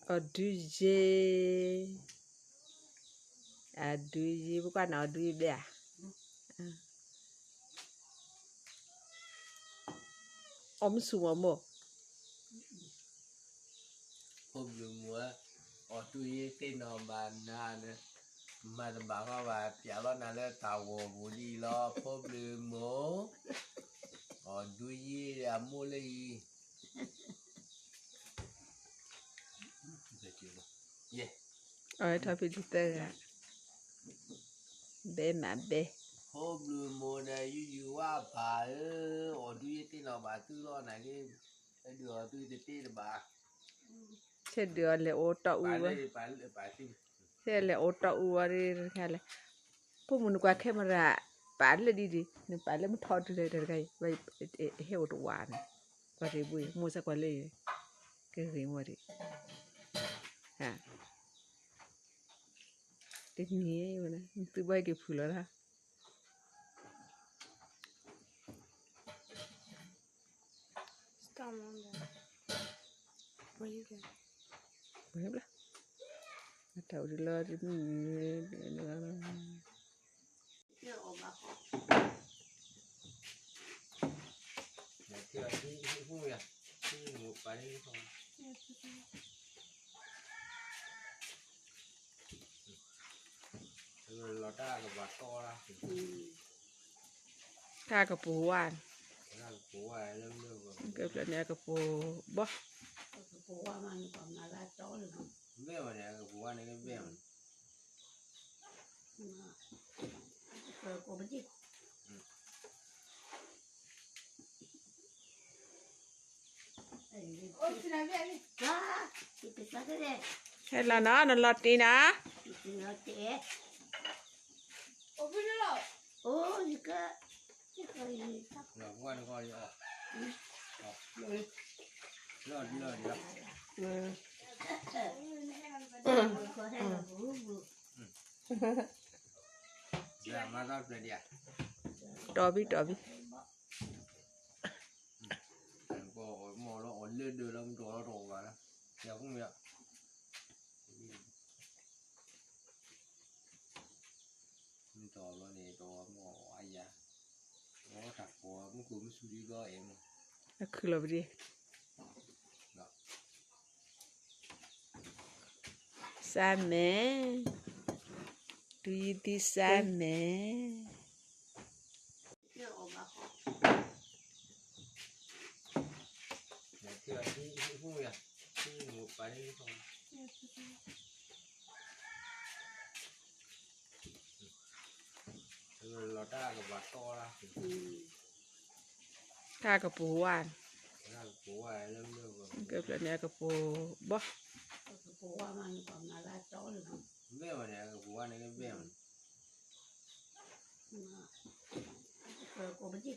အီၣ်ဒုးယ့, အီၣ်ဒုးယ့, ပကွၢ်န့ၣ် အီၣ်ဒုးယ့ဘဲဧါ. အီၣ်မ့ၢ်ဆူၣ်မးမိၢ်. ဖိဘျုးမိၢ်ဧၢ, အီၣ်ဒုးယ့သ့ၣ်နီၣ်ဘၣ်နၤန့ၣ်, မၤတဘၣ်ဃီဘၣ် ပျးလီၤနၤလၢတၢ်ဂီၤပူၤလံလီၤ ဖိဘျုးမိၢ်, အီၣ်ဒုးယ့အမိၢ်လၢအံၤ. အီၣ်ထီၣ်ဖံးဒုးသၢဂၤ, ဘဲမးဘဲ. ဖိဘျုးမိၢ်ဒီး ယုယုဝါဘၣ်ဧၢ, အီၣ်ဒုးယ့သ့ၣ်နီၣ်ဘၣ်သုလီၤနၤက့, ဒုးအီၣ်ဒုးတသ့တဘၣ်, ဆဲးဒုးအီၣ်လဲၤအိၣ်တီၢ်အူဝဲ, ဆဲးလဲၤအိၣ်တီၢ်အူဝဲဒၣ်တခါလဲၣ်. ဖိမုၣ်နကွၢ် camera ပာ်လၢဒ်ဒ်, နပာ်လၢမုၢ်ထီၣ်တုၤလၢတဂၤအံၤ, ဟဲအိၣ်တဝါန့ၣ်, ကွၢ်တ့ၢ်ဘၣ် မိၢ်စ့ၢ်ကွၢ်လၢ ကဂ့ၤဝဲဒၣ်, တနံၤဝဲ, သုဘၣ်က့ၤဖုးလီၤတၢ်. တၢ်ကပူၤဝါန့ၣ်, ကပူၤဝါန့ၣ် ကပူၤဘီ, ကပူၤဝါန့ၣ် ကပူၤဝါန့ၣ်, ဟဲလီၤနီၤ နလီၤတ့ၢ်နီၤ. တီၢ်ဘံၣ်တီၢ်ဘံၣ်. အခုၣ်လီၤပဒံး, စၢ်မဲာ်, ဒုးယံၤသံစၢ်မဲာ်. တၢ်ကပူၤဝါန့ၣ်, ကပူၤဝါန့ၣ် ကပူၤဘီ, ကပူၤဝါန့ၣ် ကပူၤဝါန့ၣ် ကပူၤဝါန့ၣ် ဟဲလီၤနီၤ နလီၤတ့ၢ်နီၤ.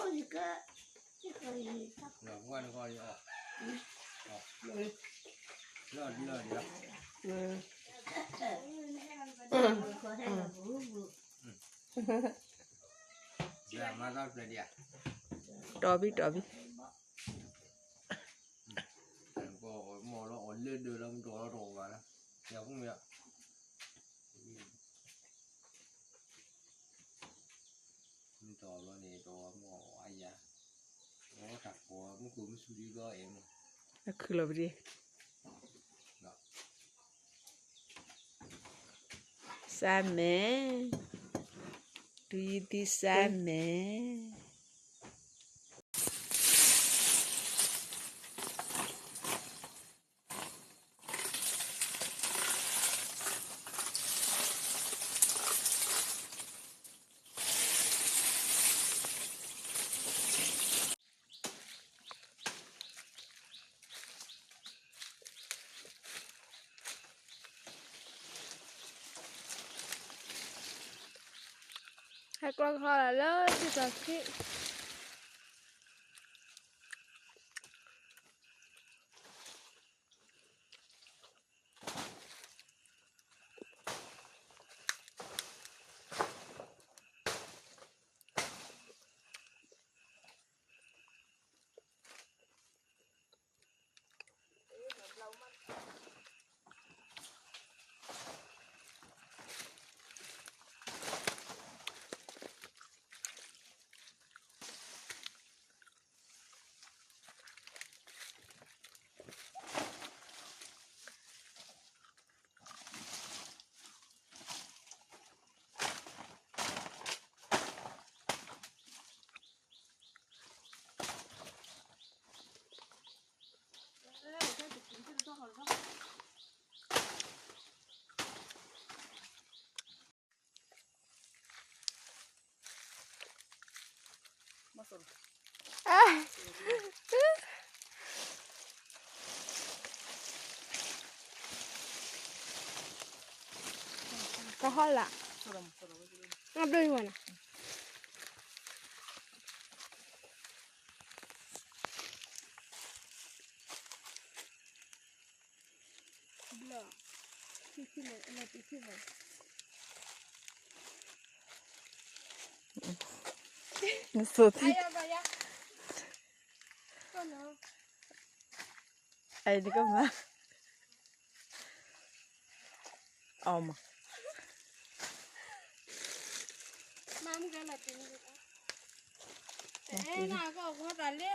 တီၢ်ဘံၣ်တီၢ်ဘံၣ်. အခုၣ်လီၤပဒံး, စၢ်မဲာ်, ဒုးယံၤသံစၢ်မဲာ်. ဟဲကွၢ်ခီလၢစံၣ်ကီၤခံး. ဟီၣ်လာ်, အဘျီဝဲနၤ. နဆိးသံ, အဲ နကမၤ, အီမး, မၤမုၢ်ကလၢတနံၤ, အဲ နကဝီၤတၢ်လၢ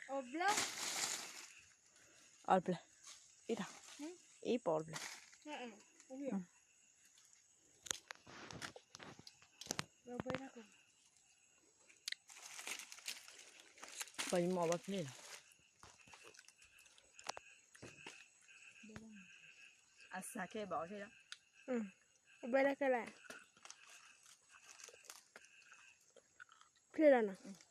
အီၣ်ဘျၢ, အီၣ်ဘျၢ, အ့ၣ်တၢ်, အ့ၣ်ပအီၣ်ဘျၢ, ပှၤယမီၢ်ဘၣ်ဖျ့ၣ်လီၤ, အစးခဲဘၣ်အီၣ်ခဲလီၤ, ဘၣ်ဒၣ်ခဲလၢာ်, ဖျ့ၣ်လီၤနီၤ.